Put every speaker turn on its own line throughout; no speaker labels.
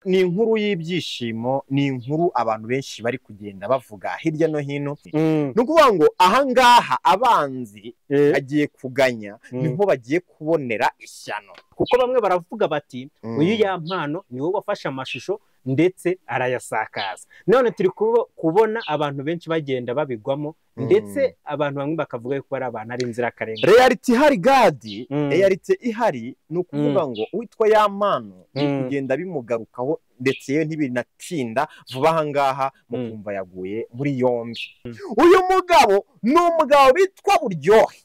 Ni inkuru y'ibyishimo, ni inkuru abantu benshi bari kugenda bavuga hirya no hino. Ni ukuvuga ngo ahangaha abanzi bagiye kuganya, niho bagiye kubonera ishyano.
Kuko bamwe baravuga bati uyu Yampano ni wowe wafashe amashusho ndetse arayasakaza. None turi kubona abantu benshi bagenda babigwamo, ndetse abantu bamwe bakavuga yuko ari abantu ari inzirakarengane.
Reality ihari Gadi, reality ihari ni ukuvuga ngo uwitwa Yampano ni kugenda bimugarukaho, ndetse yewe ntibinatinda vuba ahangaha mukumva yaguye muri yombi. Uyu mugabo ni umugabo bitwa Buryohe,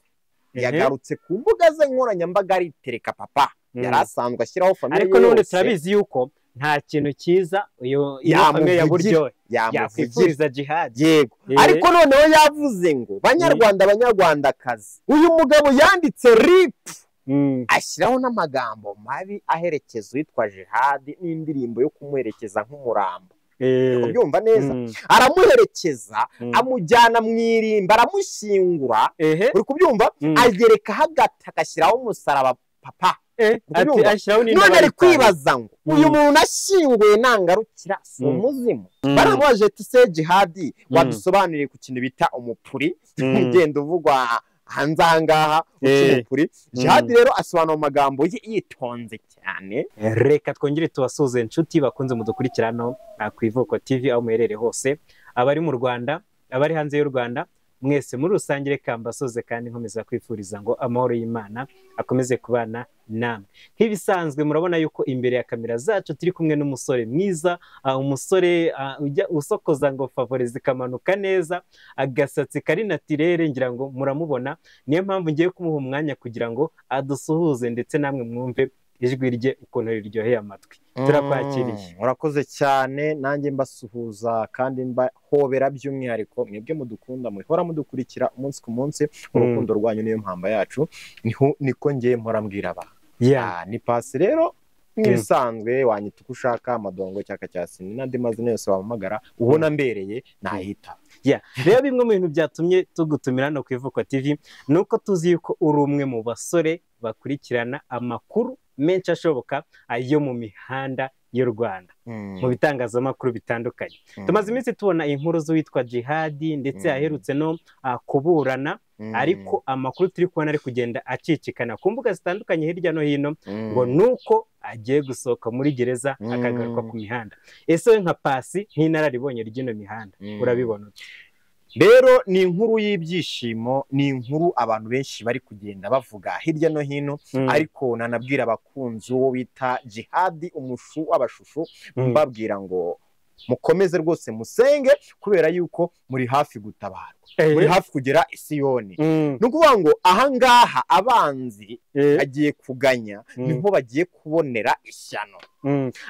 yagarutse ku mbuga ze nkoranyambaga aritereka papa, yari asanzwe ashyiraho famille
yose. Ariko none turabizi yuko nta kintu cyiza uyu famille ya Buryohe yakwifuriza Djihad.
Yego, ariko noneho yavuze ngo banyarwanda banyarwandakazi, uyu mugabo yanditse RIP ashyiraho n'amagambo mabi aherekeza uwitwa Djihad n'indirimbo yo kumuherekeza nk'umurambo. Ubyumva neza, aramuherekeza amujyana mu irimba aramushyingura, uri kubyumva, agereka hagati agashyiraho umusaraba papa. None ari kwibaza ngo uyu muntu ashyinguye nangarukira si umuzimu. Baramubaje ati se Djihad wadusobanuriye ku kintu bita umupuri ugenda uvugwa hanze ahangaha umupuri. Djihad rero asobanura amagambo ye yitonze cyane.
Reka twongere tubasuhuze inshuti bakunze mudukurikirano ku Ivuko TV aho muherereye hose, abari mu Rwanda, abari hanze y'u Rwanda, mwese muri rusange reka mbasoze kandi nkomeza kwifuriza ngo amahoro y'Imana akomeze kubana namwe. Nk'ibisanzwe murabona yuko imbere ya kamera zacu turi kumwe n'umusore mwiza, umusore ujya usokoza ngo favore zikamanuka neza, agasatsi kari natirere, ngira ngo muramubona. Niyo mpamvu ngiye kumuha umwanya kugira ngo adusuhuze ndetse namwe mwumve ijwi rye ukuntu riryoheye amatwi. Turakwakiriye.
Murakoze cyane, nanjye mbasuhuza kandi mbahobera by'umwihariko mwebwe mudukunda, muhora mudukurikira umunsi ku munsi, urukundo rwanyu niyo mpamba yacu, niko ngiye mpora mbwira abantu. Ni Pasi rero nk'ibisanzwe, wanyita uko ushaka, amadongo cyaka cya sini n'andi mazina yose wampamagara ubona mbereye nahita.
Rero bimwe mu bintu byatumye tugutumira hano ku Ivuko TV ni uko tuzi yuko uri umwe mu basore bakurikirana amakuru menshi ashoboka ayo mu mihanda y'u Rwanda, mu bitangazamakuru bitandukanye. Tumaze iminsi tubona inkuru z'uwitwa Djihad ndetse aherutse no kuburana, ariko amakuru turi kubona ari kugenda acicikana ku mbuga zitandukanye hirya no hino ngo nuko agiye gusohoka muri gereza akagaruka ku mihanda. Ese we nka Pasi nk'inararibonye ry'ino mihanda urabibona ute?
Rero ni inkuru y'ibyishimo, ni inkuru abantu benshi bari kugenda bavuga hirya no hino, ariko nanabwira abakunzi uwo bita Djihad umushu w'abashushu, mbabwira ngo mukomeze rwose musenge kubera yuko muri hafi gutabarwa, muri hafi kugera Isiyoni. Ni ukuvuga ngo ahangaha abanzi bagiye kuganya, niho bagiye kubonera ishyano.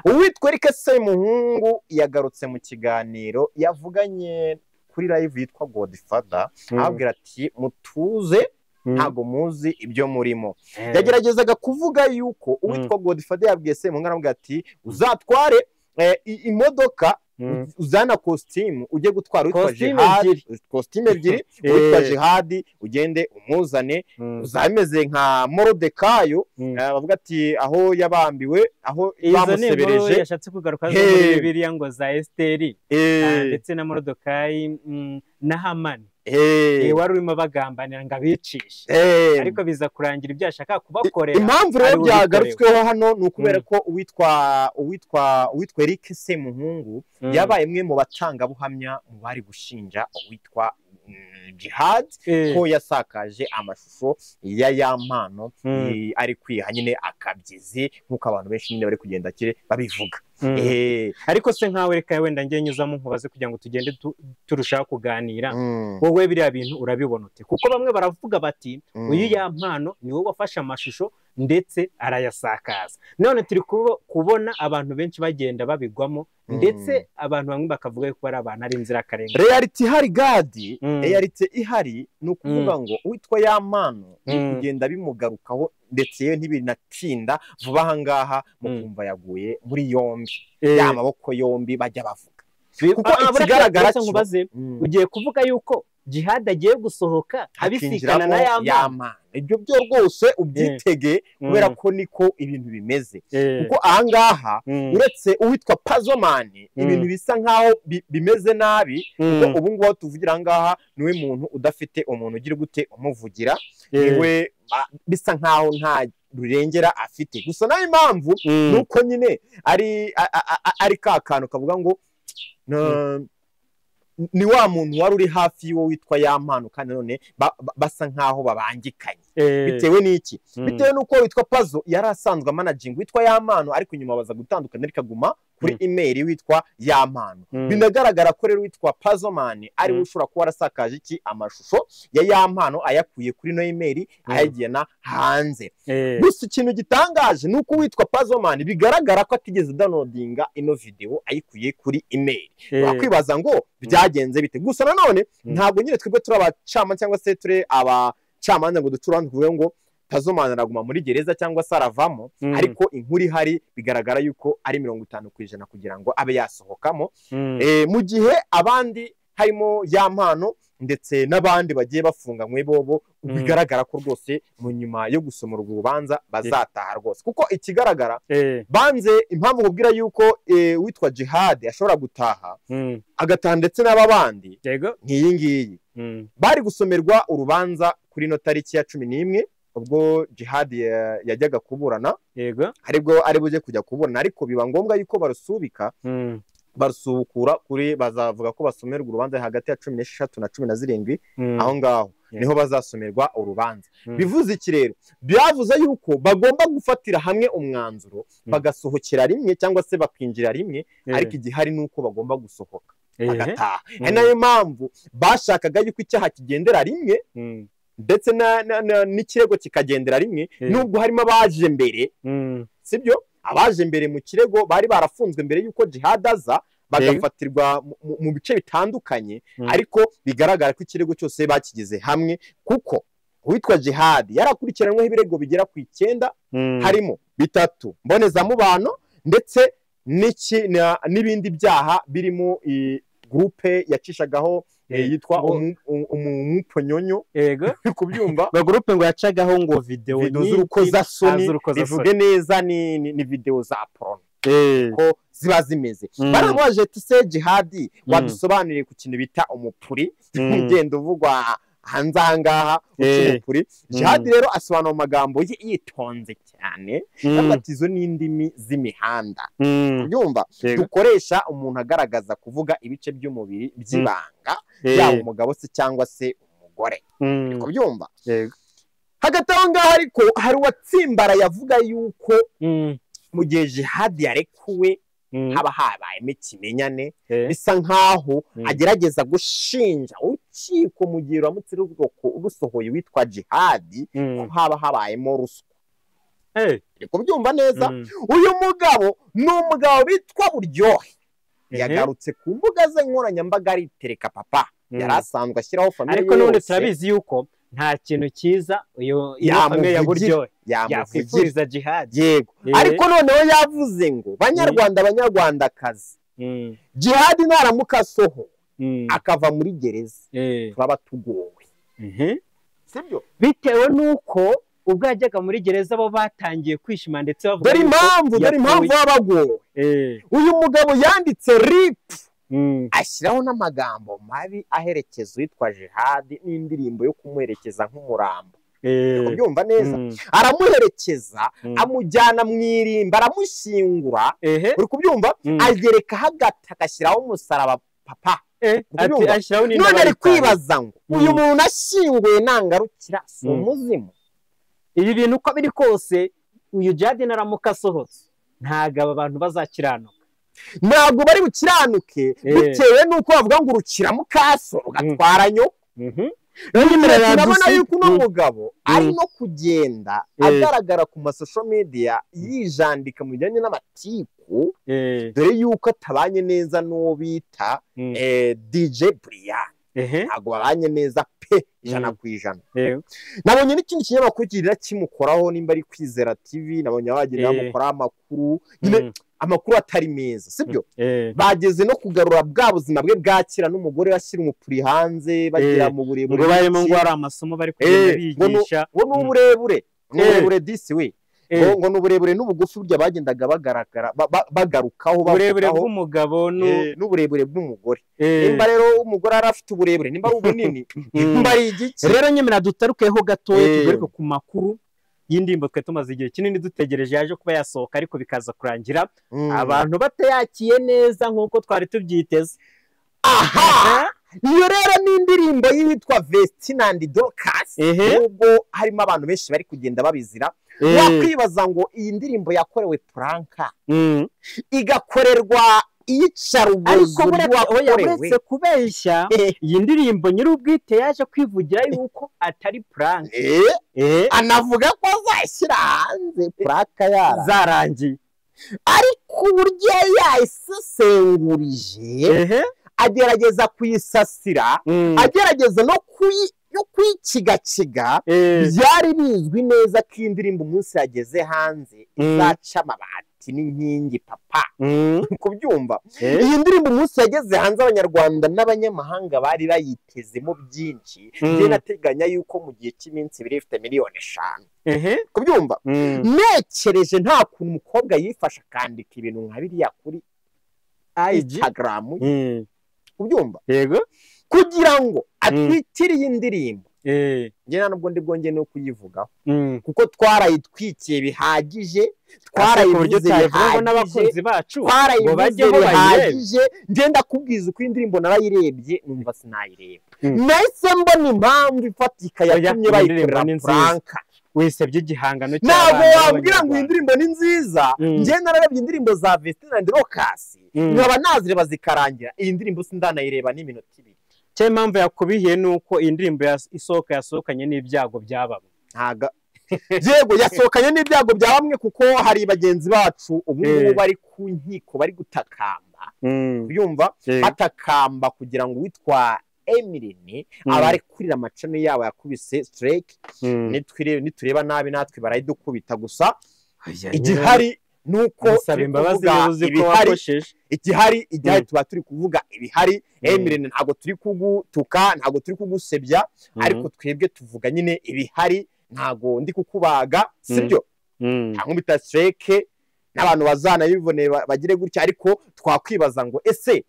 Uwitwa Eric Semuhungu yagarutse mu kiganiro yavuganye kuri live yitwa Godfather, ababwira ati mutuze ntago muzi ibyo murimo. Yageragezaga kuvuga yuko uwitwa Godfather yabwiye Semuhungu aramubwira ati uzatware imodoka, uzana kositimu ujye gutwara uwitwa Djihad, kositimu ebyiri, uwitwa Djihad ugende umuzane, uzameze nka Morodekayo. Bavuga ati aho yabambiwe, aho bamusebereje.
Yashatse kugaruka muri Bibiliya ngo za Esteri ndetse na Morodekayi na Hamani, wari urimo bagambanira ngo abicishe, ariko biza kurangira ibyo yashaka kubakorera.
Impamvu rero byagarutsweho hano ni ukubera ko uwitwa Eric Semuhungu yabaye umwe mu batangabuhamya mu bari gushinja uwitwa Djihad ko yasakaje amashusho ya Yampano ari kwiha nyine akabyizi, nk'uko abantu benshi nyine bari kugenda kire babivuga.
Ariko se nkawe reka wenda ngiye nyuzamo nkubaze kugira ngo tugende turushaho kuganira, wowe biriya bintu urabibona ute? Kuko bamwe baravuga bati uyu Yampano ni wowe wafashe amashusho ndetse arayasakaza. None turi kubona abantu benshi bagenda babigwamo, ndetse abantu bamwe bakavuga yuko ari abantu ari inzirakarengane.
Reality ihari Gadi, reality ihari ni ukuvuga ngo uwitwa Yampano ni kugenda bimugarukaho, ndetse yewe ntibinatinda vuba ahangaha mukumva yaguye muri yombi, ya maboko yombi bajya bavuga. Kuko ikigaragara
ugiye kuvuga yuko Jihad agiye gusohoka abisikana na
Yampano. Ibyo byo rwose ubyitege kubera ko niko ibintu bimeze. Kuko ahangaha uretse uwitwa Pazzo-Man ibintu bisa nkaho bimeze nabi, kuko ubu ngubu tuvugira ahangaha niwe muntu udafite umuntu ugira gute umuvugira, niwe bisa nkaho nta rurengera afite. Gusa nayo impamvu nuko nyine ari ka kantu kavuga ngo ni wa muntu wari uri hafi y'uwo witwa Yampano, kandi none basa nkaho babangikanye. Bitewe n'iki? Bitewe n'uko witwa Pazzo yari asanzwe managing witwa Yampano, ariko nyuma baza gutandukana rikaguma kuri email witwa Yampano. Binagaragara ko rero witwa Pazzo-Man ari we ushobora kuba arasakaje iki amashusho ya Yampano ayakuye kuri no email ayagena hanze. Gusa ikintu gitangaje nuko witwa Pazzo-Man bigaragara ko atigeze downloadinga ino video ayikuye kuri email. Wakwibaza ngo byagenze bite? Gusa nanone ntabwo nyine twebwe turi abacamanza cyangwa se turi abacamanza ngo ducuranze kuvuga ngo Pazzo-Man araguma muri gereza cyangwa se aravamo, ariko inkuru ihari bigaragara yuko ari 50% kugira ngo abe yasohokamo. Mu gihe abandi harimo Yampano ndetse n'abandi bagiye bafunganywe bobo bigaragara ko rwose mu nyuma yo gusoma urwo rubanza bazataha rwose. Kuko ikigaragara banze impamvu kubwira yuko witwa Jihad ashobora gutaha agataha ndetse n'aba bandi nk'iyi ngiyi bari gusomerwa urubanza kuri no tariki ya 11 ubwo Jihad yajyaga kuburana,
yego
aribwo ari buje kujya kuburana, ariko biba ngombwa yuko barusubika barusubukura kuri bazavuga ko basomerwa urubanza hagati ya 16 na 17 aho ngaho niho bazasomerwa urubanza. Bivuze iki rero? Byavuze yuko bagomba gufatira hamwe umwanzuro bagasohokera rimwe cyangwa se bakinjira rimwe, ariko igihari nuko bagomba gusohoka bagataha. Ari nayo mpamvu bashakaga yuko icyaha kigendera rimwe ndetse n'ikirego kikagendera rimwe, nubwo harimo abaje mbere, sibyo? Abaje mbere mu kirego bari barafunzwe mbere yuko Jihad aza, bagafatirwa mu bice bitandukanye, ariko bigaragara ko ikirego cyose bakigize hamwe, kuko uwitwa Jihad yarakurikiranweho ibirego bigera ku 9, harimo 3 mbonezamubano ndetse n'ibindi byaha birimo groupe yacishagaho yitwa umuponyonyo.
Yego,
kubyumva
ba groupe ngo yacagaho ngo video
z'urukozasoni, bivuge neza ni video za porno ko ziba zimeze. Baramubaje tuse Jihad wadusobanuriye ku kintu bita umupuri ugenda uvugwa hanze ahangaha umupuri. Jihad rero asobanura amagambo ye yitonze cyane, avuga izo ni indimi z'imihanda, kubyumva dukoresha umuntu agaragaza kuvuga ibice by'umubiri by'ibanga yaba umugabo se cyangwa se umugore, kubyumva. Hagati aho ngaho ariko hari uwatsimbara yavuga yuko mu gihe Jihad yarekuwe haba habayemo ikimenyane, bisa nkaho agerageza gushinja urukiko mu gihe uramutse rusohoye witwa Jihad ko haba habayemo ruswa. Kubyumva neza, uyu mugabo ni umugabo bitwa Buryohe, yagarutse ku mbuga ze nkoranyambaga aritereka papa, yari asanzwe ashyiraho famille.
Ariko n'ubundi turabizi yuko nta kintu cyiza uyu famille ya Buryohe yakwifuriza Jihad.
Yego, ariko noneho yavuze ngo banyarwanda banyarwandakazi, Jihad naramuka asoho akava muri gereza turaba tugowe, sibyo?
Bitewe nuko ubwo yajyaga muri gereza bo batangiye kwishima ndetse bavuga
dore impamvu babagowe. Uyu mugabo yanditse rip ashyiraho n'amagambo mabi aherekeza uwitwa Jihad n'indirimbo yo kumuherekeza nk'umurambo. Kubyumva neza, aramuherekeza amujyana mu irimba aramushyingura, uri kubyumva, agereka hagati agashyiraho umusaraba papa. None ari kwibaza ngo uyu muntu ashyinguye nangarukira si umuzimu.
Ibi bintu uko biri kose uyu Jihad naramuka asohotse ntabwo aba bantu bazakiranuka,
ntabwo bari bukiranuke, bitewe nuko bavuga ngo urukira mukaso rugatwara nyoko. Turabona yuko uno mugabo ari no kugenda agaragara ku ma social media yijandika mu bijyanye n'amatiku, dore yuko atabanye neza n'uwo bita DJ Brian. Ntabwo babanye neza pe 100%. Nabonye n'ikindi kinyamakuru kigira kimukoraho nimba ari Kwizera TV, nabonye bagenda bamukoraho amakuru nyine Amakuru atari meza, sibyo? Bageze no kugarura bwa buzima bwe bwakira n'umugore ashyira umupuri hanze bagira mu burebure
ngo barimo ngo ari amasomo bari kugenda bigisha
ngo n'uburebure n'uburebure disi we ngo n'uburebure n'ubugufi burya bagendaga bagaragara bagarukaho
uburebure bw'umugabo
n'uburebure bw'umugore. Nimba rero umugore ari afite uburebure, nimba ari ubunini, nimba ari igiki.
Rero nyemera dutarukeho gatoya tugaruke ku makuru y'indirimbo twe tumaze igihe kinini dutegereje yaje kuba yasohoka ariko bikaza kurangira abantu batayakiye neza nkuko twari tubyiteze.
Aha iyo rero ni indirimbo yitwa Vestine and Dorcas, nubwo harimo abantu benshi bari kugenda babizira. Wakwibaza ngo iyi ndirimbo yakorewe pranka igakorerwa iyicarubozo
rwakorewe. Uretse kubeshya, iyi ndirimbo nyir'ubwite yaje kwivugira yuko atari prank,
anavuga ko azashyira hanze pranka
zarangiye,
ariko uburyo yayisesengurije agerageza kuyisasira, agerageza no kuyikigakiga. Byari bizwi neza ko iyi ndirimbo umunsi yageze hanze izaca amabati n'inkingi papa. Kubyumva, iyi ndirimbo umunsi yageze hanze abanyarwanda n'abanyamahanga bari bayitezemo byinshi. Njye nateganya yuko mu gihe cy'iminsi ibiri ifite miliyoni 5. Kubyumva, nekereje nta kuntu umukobwa yifasha akandika ibintu nka biriya kuri Instagram. Kubyumva,
yego,
kugira ngo atwikire iyi ndirimbo. Njye nta nubwo ndi bwongeye no kuyivugaho kuko twarayitwikiye bihagije, twarayivuze bihagije
n'abakunzi bacu
twarayivuze bihagije. Njye ndakubwiza uko indirimbo narayirebye numva sinayireba. Nahise mbona impamvu ifatika yatumye bayikorera pranka.
Wisebye igihangano
cy'abana. Ntabwo wambwira ngo iyi ndirimbo ni nziza. Njye nararebye indirimbo za Vestine and Dorcas nkaba nazireba zikarangira, iyi ndirimbo sindanayireba n'iminota ibiri.
Cyo impamvu yakubihiye nuko iyi ndirimbo isohoka yasohokanye n'ibyago bya bamwe.
Ntago yego yasohokanye n'ibyago bya bamwe kuko hari bagenzi bacu ubu ngubu bari ku nkiko bari gutakamba. Byumva batakamba kugira ngo witwa Emirene abari kurira amacano yabo yakubise strike. Nitureba nabi natwe barayidukubita. Gusa igihari nuko igihari tuba turi kuvuga ibihari. Emirene ntabwo turi kugutuka, ntabwo turi kugusebya, ariko twebwe tuvuga nyine ibihari, ntabwo ndi kukubaga, sibyo? Nta strike n'abantu bazanayibone bagire gutya, ariko twakwibaza ngo ese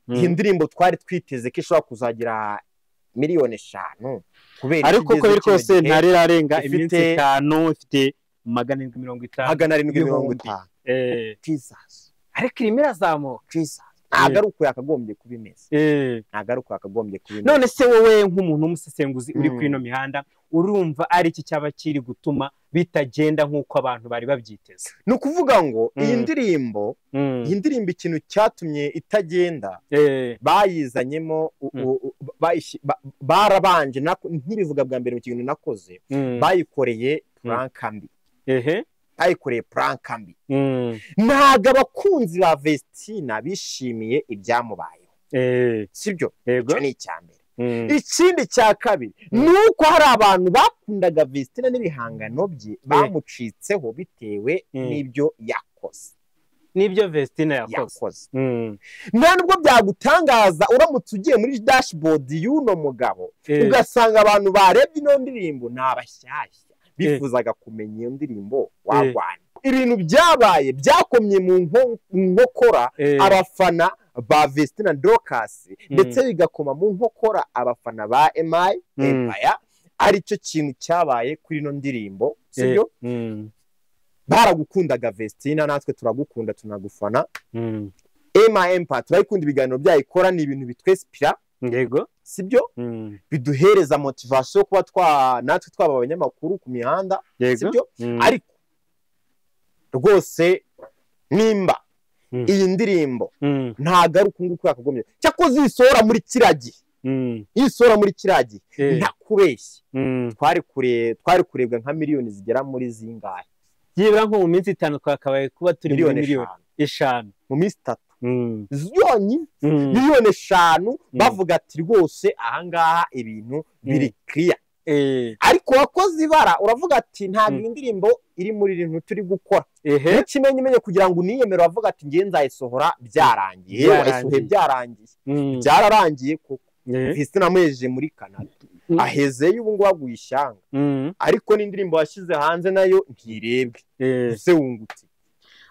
iyi ndirimbo twari twiteze ko ishobora kuzagira miliyoni 5 kubera
ariko uko biri kose ntarirarenga iminsi 5 ifite 750 750.
Jesus,
ariko irimo irazamuka.
Jesus, ntabwo ari uko yakagombye kuba imeze. Ntabwo ari uko yakagombye kuba imeze.
None se wowe nk'umuntu w'umusesenguzi uri kuri ino mihanda, urumva ari iki cyaba kiri gutuma bitagenda nk'uko abantu bari babyiteze?
Ni ukuvuga ngo iyi ndirimbo, iyi ndirimbo ikintu cyatumye itagenda, bayizanyemo barabanje, ntibivuga bwa mbere mu kintu nakoze, bayikoreye prank mbi. Bayikoreye prank mbi. Ntabwo abakunzi ba Vestina bishimiye ibyamubayeho, sibyo? Icyo ni icya mbere. Ikindi cya kabiri ni uko hari abantu bakundaga Vestina n'ibihangano bye bamucitseho bitewe n'ibyo yakoze,
n'ibyo Vestina yakoze.
Nta nubwo byagutangaza uramutse ugiye muri dashboard y'uno mugabo ugasanga abantu barebye ino ndirimbo ni abashyashya bifuzaga kumenya iyo ndirimbo wagwana. Ibintu byabaye byakomye mu nkokora abafana ba Vestine and Dorcas, ndetse bigakoma mu nkokora abafana ba MI Empire. Aricyo kintu cyabaye kuri ino ndirimbo, sibyo? Baragukundaga Vestina, natwe turagukunda tunagufana. MI Empire turayikunda, ibiganiro byayikora ni ibintu bitwespira,
yego,
sibyo? Biduhereza motivation kuba natwe twaba abanyamakuru ku mihanda, sibyo? Ariko rwose nimba iyi ndirimbo ntago ari uku nguku yakagombye, cyakoze isohora muri kiragi, isohora muri kiragi ntakubeshye, twari kurebwa nka miliyoni zigera muri zingahe,
byibura nko mu minsi 5 twakabaye kuba turi muri miliyoni 5
mu minsi 3 yonyine, miliyoni 5 bavuga ati rwose ahangaha ibintu biri clear. Ariko wakoze ibara uravuga ati ntabwo indirimbo iri muri rintu turi gukora. N'ikimenyimenye kugira ngo uniyemere uravuga ati ngiye nzayisohora byarangiye. Wayisohoye byarangiye. Byararangiye koko. Vestine amuhejeje muri Canada. Ahezeyo ubu ngubu aguye ishyanga. Ariko n'indirimbo washyize hanze nayo ntirebwe. Ese wungutse.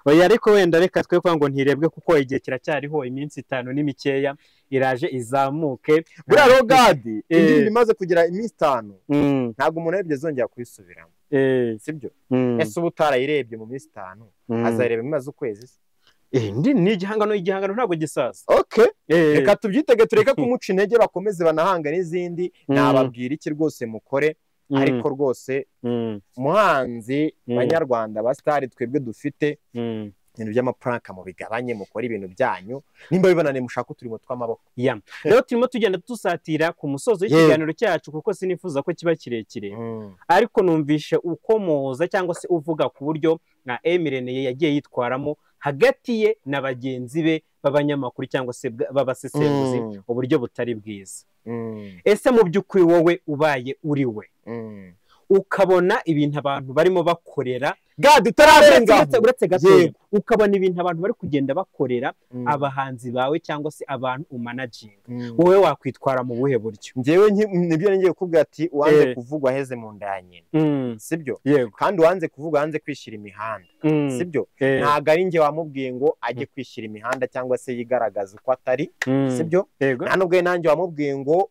Oya ariko wenda reka twe kwa ngo ntirebwe kuko igihe kiracyariho, iminsi 5 ni mikeya iraje izamuke.
Buriya Rogadi indirimbo imaze kugira iminsi 5 ntabwo umuntu arebye azongera kuyisubiramo. Sibyo? Ese ubu utarayirebye mu minsi 5 azareba imaze ukwezi se?
Ni igihangano ntabwo gisaza.
Okay. Reka tubyitege tureke kumuca intege bakomeze banahanga n'izindi. Nababwira iki rwose mukore. Ariko rwose muhanzi banyarwanda ba star twebwe dufite ibintu by'amaprank mu bigabanye, mukora ibintu byanyu nimba bibanane mushaka uturimo tw'amaboko.
Rero turimo tugenda dusatira ku musozo w'ikiganiro cyacu kuko sinifuza ko kiba kirekire. Ariko numvishe ukomoza cyangwa se uvuga ku buryo nka Emirene yagiye yitwaramo hagati ye na bagenzi be b'abanyamakuru cyangwa se b'abasesenguzi uburyo butari bwiza. Ese mu by'ukuri wowe ubaye uri we ukabona ibintu abantu barimo bakorera
gadi utararenga
uretse gato, ukabona ibintu abantu bari kugenda bakorera abahanzi bawe cyangwa se abantu umanaginga, wowe wakwitwara mu buhe buryo?
Njyewe nibyo ngiye kukubwira ati uwanze kuvugwa aheze mu nda ya nyina, sibyo? Kandi uwanze kuvugwa yanze kwishyira imihanda, sibyo? Ntabwo ari njye wamubwiye ngo ajye kwishyira imihanda cyangwa se yigaragaza uko atari, sibyo? Nta nubwo nanjye wamubwiye ngo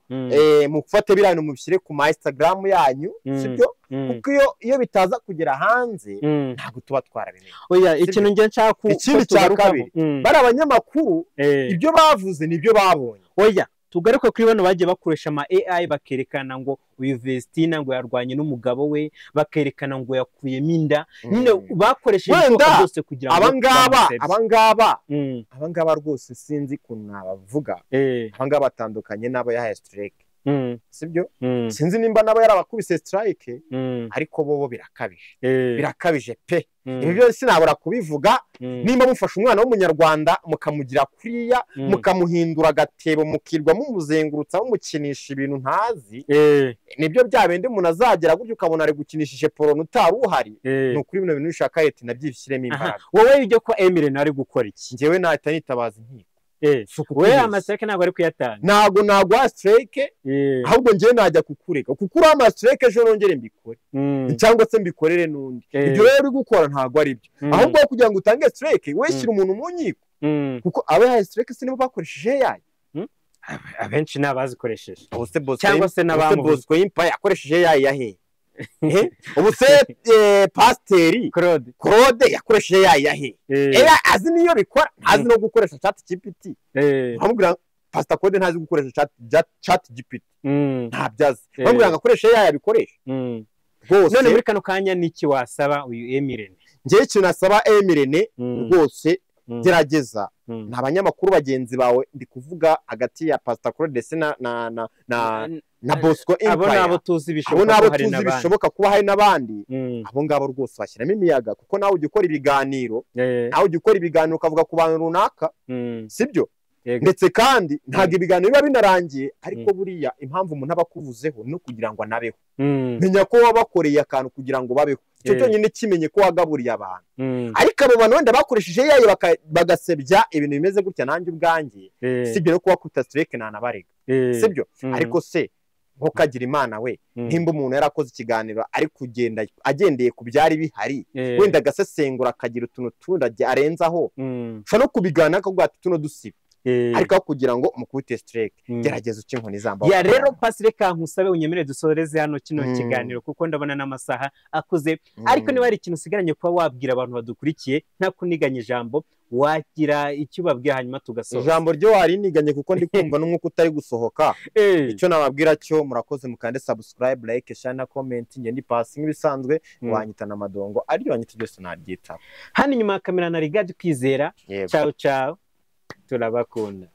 mufate biriya bintu mubishyire ku ma Instagram yanyu, sibyo? Kuko iyo bitaza kugera hanze ntabwo tuba twarabimenye.
Oya ikintu nge nshaka ku
ikindi cya kabiri, bari abanyamakuru ibyo bavuze nibyo babonye.
Oya tugaruke kuri bano bagiye bakoresha ama AI bakerekana ngo uyu Vestine ngo yarwanye n'umugabo we, bakerekana ngo yakuyemo inda, nyine bakoresheje ibishoboka byose kugira ngo
abangaba rwose sinzi kuntu nabavuga. Abangaba batandukanye n'abo yahaye strike, sibyo? Sinzi nimba nabo yarabakubise strike, ariko bobo birakabije. Birakabije pe. Ibi byose sinabura kubivuga. Nimba mufasha umwana w'umunyarwanda mukamugira kuriya, mukamuhindura agatebo, mukirwa mumuzengurutsa mumukinisha ibintu ntazi, nibyo bya bindi umuntu azagera gutyo ukabona ari gukinishije porono utari uhari. Ni ukuri bino bintu bishaka leta nabyishyiremo imbaraga.
Wowe ibyo ko Emirene ari gukora iki?
Njyewe nahita nitabaza inkiko.
We amastrike ntabwo ari kuyatanga.
Ntabwo naguha strike, ahubwo njyewe najya kukureka kuko uri amastrike ejo nongere mbikore cyangwa se mbikorere n'undi. Ibyo rero uri gukora ntabwo ari byo. Ahubwo kugira ngo utange strike weshyira umuntu mu nkiko, kuko abahaye strike se nibo bakoresheje yayo.
Abenshi ni abazikoresheje cyangwa se n'abamuvuze.
Bosco Empire yakoresheje yayo yahe? Ubu se Pasiteri Claude yakoresheje yayo yahe? Azi niyo bikora, ntazi no gukoresha ChatGPT. Bamubwira Pastor Claude ntazi gukoresha ChatGPT, ntabyo azi. Bamubwira ngo akoreshe yayo abikoresha
rwose. None muri kano kanya niki wasaba uyu Emirene?
Njyewe ikintu nasaba Emirene rwose, gerageza nta banyamakuru bagenzi bawe, ndi kuvuga hagati ya Pastor Claude ndetse na Bosco Empire,
abo nabo tuzi
bishoboka kuba hari n'abandi. Abo ngabo rwose bashyiramo imiyaga, kuko nawe ujya ukora ibiganiro, nawe ujya ukora ibiganiro ukavuga ku bantu runaka, sibyo? Ndetse kandi ntabwo ibiganiro biba binarangiye, ariko buriya impamvu umuntu aba akuvuzeho ni ukugira ngo anabeho. Menya ko wabakoreye akantu kugira ngo babeho, icyo cyonyine kimenye ko wagaburiye abantu. Ariko abo bantu wenda bakoresheje yayo bagasebya ibintu bimeze gutya, nanjye ubwanjye sibyo no kubakuta strike nanabarega, sibyo? Ariko se ntukagira Imana we, nimba umuntu yarakoze ikiganiro ari kugenda agendeye ku byari bihari, wenda agasesengura akagira utuntu tundi arenzaho, ushobora no kubigana akavuga ati tuno dusiba, ariko kugira ngo mukubite strike, gerageza uce inkoni zamba.
Ya rero pasi reka nkusabe unyemere dusoreze hano kino kiganiro kuko ndabona n'amasaha akuze. Ariko niba hari ikintu usigaranye kuba wabwira abantu badukurikiye nta kuniganya ijambo, wagira icyo ubabwira hanyuma tugasoza.
Ijambo ryo wariniganye kuko ndi kumva n'umwuka utari gusohoka. Icyo nababwira cyo, murakoze mukande subscribe, like, share na comment. Nge ndi pasi nk'ibisanzwe, wanyita na Madongo, aryo wanyita byose nabyitaba.
Hano inyuma ya kamera na Rigadi Kwizera. Ciao ciao, turabakunda.